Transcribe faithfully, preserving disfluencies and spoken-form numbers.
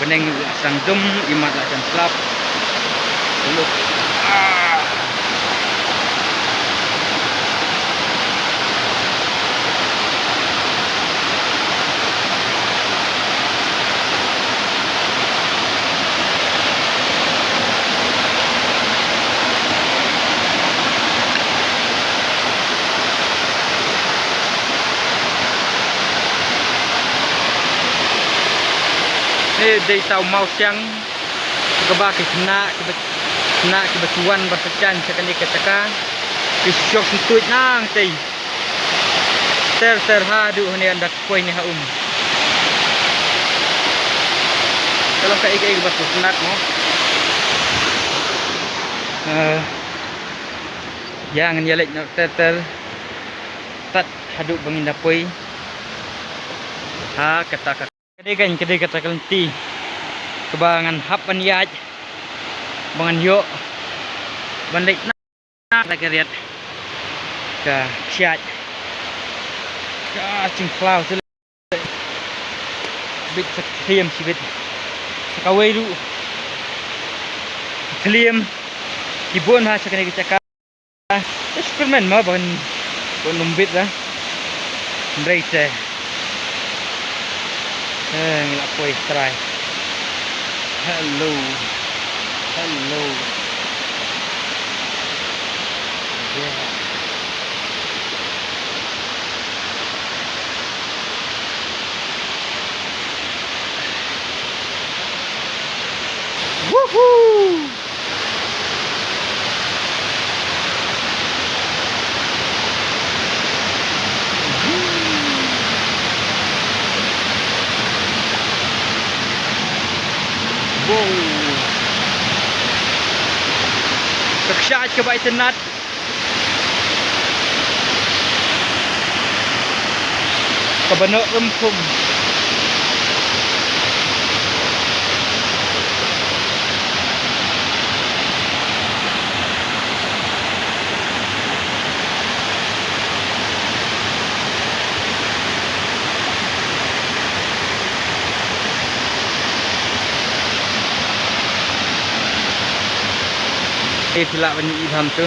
Bneng la sdang dum, imat la jan slap. Tunduk. Ah. Dei tau maw tiang kaba ki khynnah kiba, khynnah kiba tuan ba sa jan sa kane ka jaka. Ki shok sngewthuh nang tei. Ter ter haduh hane ynda poi ne ha um. Kalau ka ik ik ba tu khynnah mo. Eh, yang ïa lek no ter ter. Tat haduh ba ngin da poi ha kata ka. Ka dei kan, ka dei kata ka lynti kaba ngan hap ban ïaid, ba ngan ïoh ban leit na ka riat ka ksiat ka jingkhlaw tu. Bit sa thliem shibit, sa kawei ruh thliem ki bun ha sa kane ka jaka. Experiment mo ban, ban umbit da. Hynrei te, eh, ngi la poi try. Hello. Hello. Yeah. Woohoo! Wow. Ka ksiat kaba itynnad. Kaba noh rymphum. Te phi lah ban ïohi bha tu.